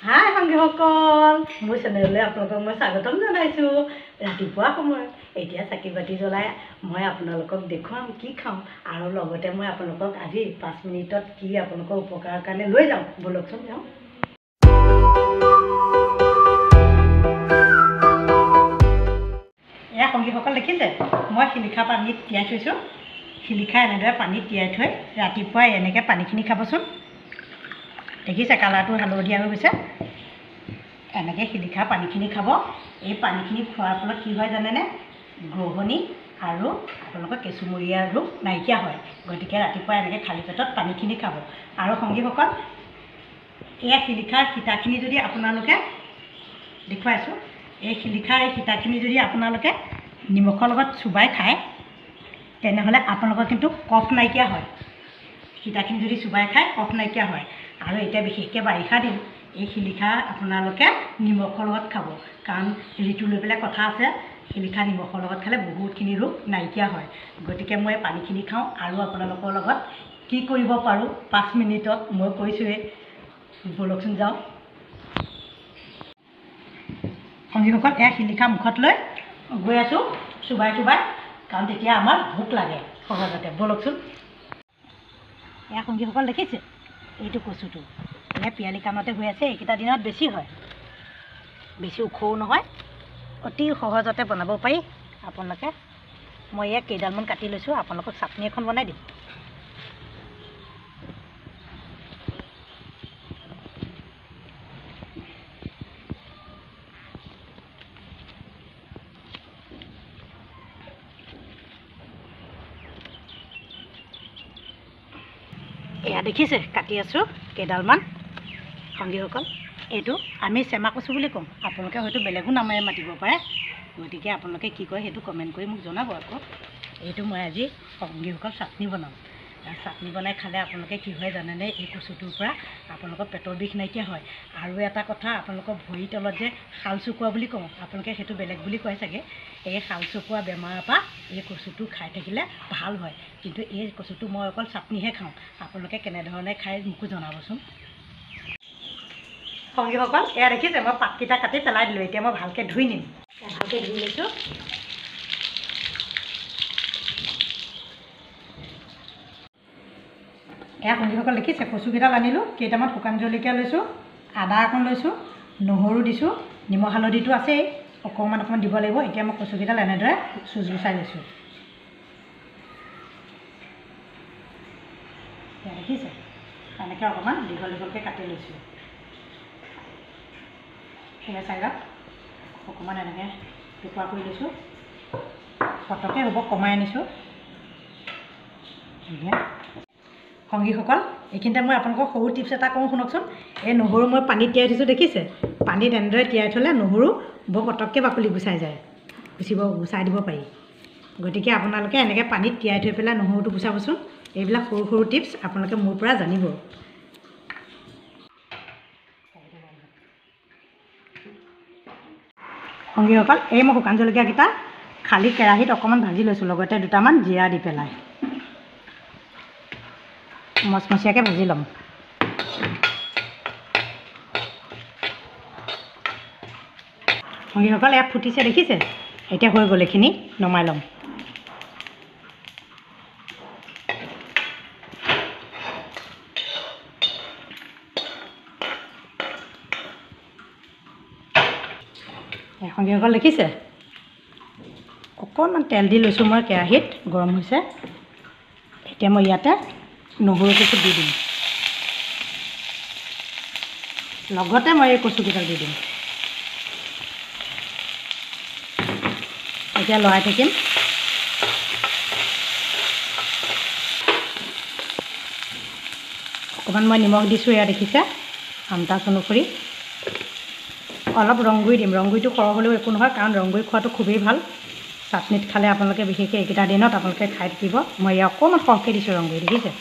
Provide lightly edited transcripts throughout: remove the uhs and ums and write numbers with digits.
হাই সংগীসকল, মোৰ চেনেললৈ আপোনালোকক মই স্বাগতম জনাইছোঁ। ৰাতিপুৱা সময়ত এতিয়া চাকি বাতি জ্বলাই মই আপোনালোকক দেখুৱাম কি খাওঁ, আৰু লগতে মই আপোনালোকক আজি 5 মিনিটত কি আপোনালোকৰ উপকাৰৰ কাৰণে লৈ যাওঁ। ব'লকচোন যাওঁ। এয়া সংগীসকল দেখিছে, মই শিলিখা পানীত তিয়াই থৈছোঁ। শিলিখা এনেদৰে পানীত তিয়াই থৈ ৰাতিপুৱাই এনেকৈ পানীখিনি খাবচোন। দেখিছে কালাৰটো হালধীয়া হৈ গৈছে। এনেকৈ শিলিখা পানীখিনি খাব। এই পানীখিনি খোৱাৰ ফলত কি হয় জানেনে? গ্ৰহণী আৰু আপোনালোকৰ কেঁচুমৰীয়া ৰোগ নাইকিয়া হয়। গতিকে ৰাতিপুৱা এনেকৈ খালী পেটত পানীখিনি খাব। আৰু সংগীসকল, এয়া শিলিখাৰ সীতাখিনি যদি আপোনালোকে দেখুৱাইছোঁ, এই শিলিখাৰ এই সীতাখিনি যদি আপোনালোকে নিমখৰ লগত চোবাই খায়, তেনেহ'লে আপোনালোকৰ কিন্তু কফ নাইকিয়া হয়। সীতাখিনি যদি চোবাই খায় কফ নাইকিয়া হয়। আৰু এতিয়া বিশেষকৈ বাৰিষা দিন, এই শিলিখা আপোনালোকে নিমখৰ লগত খাব, কাৰণ ঋতু লৈ পেলাই কথা আছে। শিলিখা নিমখৰ লগত খালে বহুতখিনি ৰোগ নাইকিয়া হয়। গতিকে মই পানীখিনি খাওঁ আৰু আপোনালোকৰ লগত কি কৰিব পাৰোঁ 5 মিনিটত মই কৈছোঁৱেই। ব'লকচোন যাওঁ। সংগীসকল, এয়া শিলিখা মুখত লৈ গৈ আছোঁ চোবাই চোবাই, কাৰণ তেতিয়া আমাৰ ভোক লাগে সহজতে। ব'লকচোন। এয়া সংগীসকল দেখিছে, এইটো কচুটো এয়া পিয়ালি কাণতে হৈ আছে। এইকেইটা দিনত বেছি হয়, বেছি ওখও নহয়, অতি সহজতে বনাব পাৰি। আপোনালোকে, মই ইয়াক কেইডালমান কাটি লৈছোঁ, আপোনালোকক চাটনি এখন বনাই দিম। এয়া দেখিছে, কাটি আছোঁ কেইডালমান। সংগীসকল, এইটো আমি চেমা কচু বুলি কওঁ, আপোনালোকে হয়তো বেলেগো নামেৰে মাতিব পাৰে। গতিকে আপোনালোকে কি কয় সেইটো কমেণ্ট কৰি মোক জনাব। আকৌ এইটো মই আজি সংগীসকল চাটনি বনাম। চাটনি বনাই খালে আপোনালোকে কি হয় জানেনে? এই কচুটোৰ পৰা আপোনালোকৰ পেটৰ বিষ নাইকিয়া হয়। আৰু এটা কথা, আপোনালোকৰ ভৰিৰ তলত যে শাল চুকুৱা বুলি কওঁ, আপোনালোকে সেইটো বেলেগ বুলি কয় চাগে, এই শাল চুকুৱা বেমাৰৰ পৰা এই কচুটো খাই থাকিলে ভাল হয়। কিন্তু এই কচুটো মই অকল চাটনিহে খাওঁ, আপোনালোকে কেনেধৰণে খাই মোকো জনাবচোন। সংগীসকল, এয়া দেখিছে, মই পাতকেইটা কাটি পেলাই দিলোঁ। এতিয়া মই ভালকৈ ধুই নিম। ভালকৈ ধুই লৈছোঁ। এয়া সংগীসকল দেখিছে, কচুকেইডাল আনিলোঁ, কেইটামান শুকান জলকীয়া লৈছোঁ, আদা অকণ লৈছোঁ, নহৰু দিছোঁ, নিমখ হালধিটো আছেই, অকণমান অকণমান দিব লাগিব। এতিয়া মই কচুকেইডাল এনেদৰে চুচ গুচাই লৈছোঁ। এয়া দেখিছে, এনেকৈ অকণমান দীঘল দীঘলকৈ কাটি লৈছোঁ। সেয়া চাইডত অকণমান এনেকৈ টুকুৰা কৰি লৈছোঁ। পটককৈ হ'ব, কমাই আনিছোঁ। সংগীসকল, এইখিনিতে মই আপোনালোকক সৰু টিপছ এটা কওঁ, শুনকচোন। এই নহৰু মই পানীত তিয়াই থৈছোঁ, দেখিছে? পানীত এনেদৰে তিয়াই থ'লে নহৰু বৰ পটককৈ বাকলি গুচাই যায়, গুচাই দিব পাৰি। গতিকে আপোনালোকে এনেকৈ পানীত তিয়াই থৈ পেলাই নহৰুটো গুচাবচোন। এইবিলাক সৰু সৰু টিপছ আপোনালোকে মোৰ পৰা জানিব। সংগীসকল, এই মই শুকান জলকীয়াকেইটা খালী কেৰাহীত অকণমান ভাজি লৈছোঁ, লগতে দুটামান জিৰা দি পেলাই মচমচীয়াকৈ ভাজি ল'ম। সংগীসকল, ইয়াত ফুটিছে দেখিছে, এতিয়া হৈ গ'ল, এইখিনি নমাই ল'ম। সংগীসকল দেখিছে, অকণমান তেল দি লৈছোঁ মই, কেৰাহীত গৰম হৈছে। এতিয়া মই ইয়াতে নহৰু কিছু দি দিম, লগতে মই এই কচুকেইডাল দি দিম। এতিয়া লৰাই থাকিম। অকণমান মই নিমখ দিছোঁ, এয়া দেখিছে, আন্দাজ অনুসৰি। অলপ ৰংগুড়ি দিম। ৰংগুড়িটো সৰহ হ'লেও একো নহয়, কাৰণ ৰংগুড়ি খোৱাটো খুবেই ভাল। চাটনিত খালে আপোনালোকে বিশেষকৈ এইকেইটা দিনত আপোনালোকে খাই থাকিব। মই এয়া অকণমান সৰহকৈ দিছোঁ ৰংগুড়ি, দেখিছে?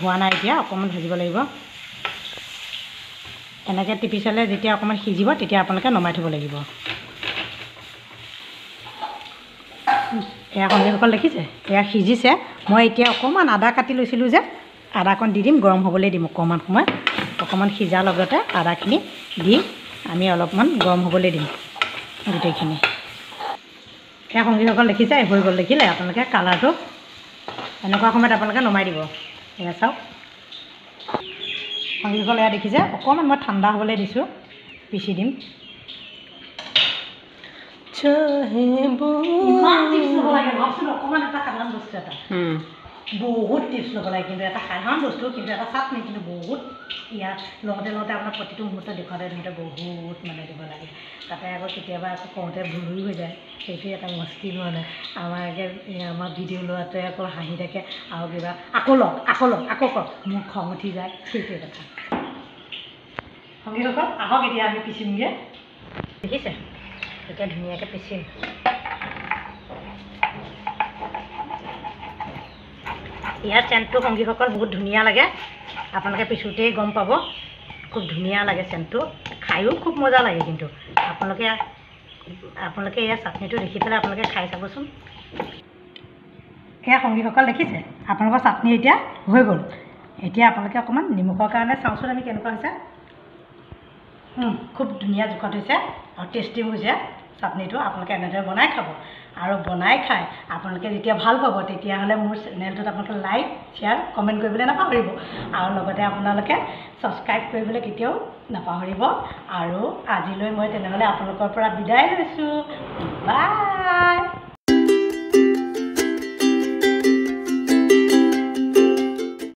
হোৱা নাই, এতিয়া অকণমান ভাজিব লাগিব। এনেকৈ টিপি চালে যেতিয়া অকণমান সিজিব তেতিয়া আপোনালোকে নমাই থ'ব লাগিব। এয়া সংগীসকল দেখিছে, এয়া সিজিছে। মই এতিয়া অকণমান আদা কাটি লৈছিলোঁ যে, আদাকণ দি দিম, গৰম হ'বলৈ দিম অকণমান সময়। অকণমান সিজাৰ লগতে আদাখিনি দি আমি অলপমান গৰম হ'বলৈ দিম গোটেইখিনি। এয়া সংগীসকল দেখিছে, হৈ গ'ল। দেখিলে আপোনালোকে কালাৰটো? এনেকুৱা সময়ত আপোনালোকে নমাই দিব। এয়া চাওক সংগীসকল, এয়া দেখিছে, অকণমান মই ঠাণ্ডা হ'বলৈ দিছোঁ, পিচি দিম। ইমান টিপছ ল'ব লাগে, ভাবচোন অকণমান এটা সাধাৰণ বস্তু এটা বহুত টিপছ ল'ব লাগে, কিন্তু এটা সাধাৰণ বস্তু, কিন্তু এটা চাটনি, কিন্তু বহুত ইয়াৰ লওঁতে লওঁতে আপোনাৰ প্ৰতিটো মুহূৰ্ত দেখুৱাওঁতে ধৰোঁতে বহুত মানে দিব লাগে। তাতে আকৌ কেতিয়াবা আকৌ কওঁতে ভুলো হৈ যায়, সেইটোৱে এটা মুস্কিল। মানে আমাৰ আমাৰ ভিডিঅ' লোৱাটোৱে আকৌ হাঁহি থাকে আৰু কিবা আকৌ লওক, আকৌ লওক, আকৌ কৰক, মোৰ খং উঠি যায়, সেইটোৱে কথা। সংগীসকল আহক এতিয়া আমি পিচিমগৈ। দেখিছে, এতিয়া ধুনীয়াকৈ পিচিম। ইয়াৰ চেণ্টটো সংগীসকল বহুত ধুনীয়া লাগে, আপোনালোকে পিছোঁতেই গম পাব, খুব ধুনীয়া লাগে চেণ্টটো, খায়ো খুব মজা লাগে। কিন্তু আপোনালোকে আপোনালোকে ইয়াৰ চাটনিটো দেখি পেলাই আপোনালোকে খাই চাবচোন। সেয়া সংগীসকল দেখিছে, আপোনালোকৰ চাটনি এতিয়া হৈ গ'ল। এতিয়া আপোনালোকে অকণমান নিমখৰ কাৰণে চাওঁচোন আমি কেনেকুৱা হৈছে। খুব ধুনীয়া জোখত হৈছে আৰু টেষ্টিও হৈছে চাটনিটো। আপোনালোকে এনেদৰে বনাই খাব আৰু বনাই খাই আপোনালোকে যেতিয়া ভাল পাব তেতিয়াহ'লে মোৰ চেনেলটোত আপোনালোকে লাইক, শ্বেয়াৰ, কমেণ্ট কৰিবলৈ নাপাহৰিব আৰু লগতে আপোনালোকে ছাবস্ক্ৰাইব কৰিবলৈ কেতিয়াও নাপাহৰিব। আৰু আজিলৈ মই তেনেহ'লে আপোনালোকৰ পৰা বিদায় লৈছোঁ। বাই।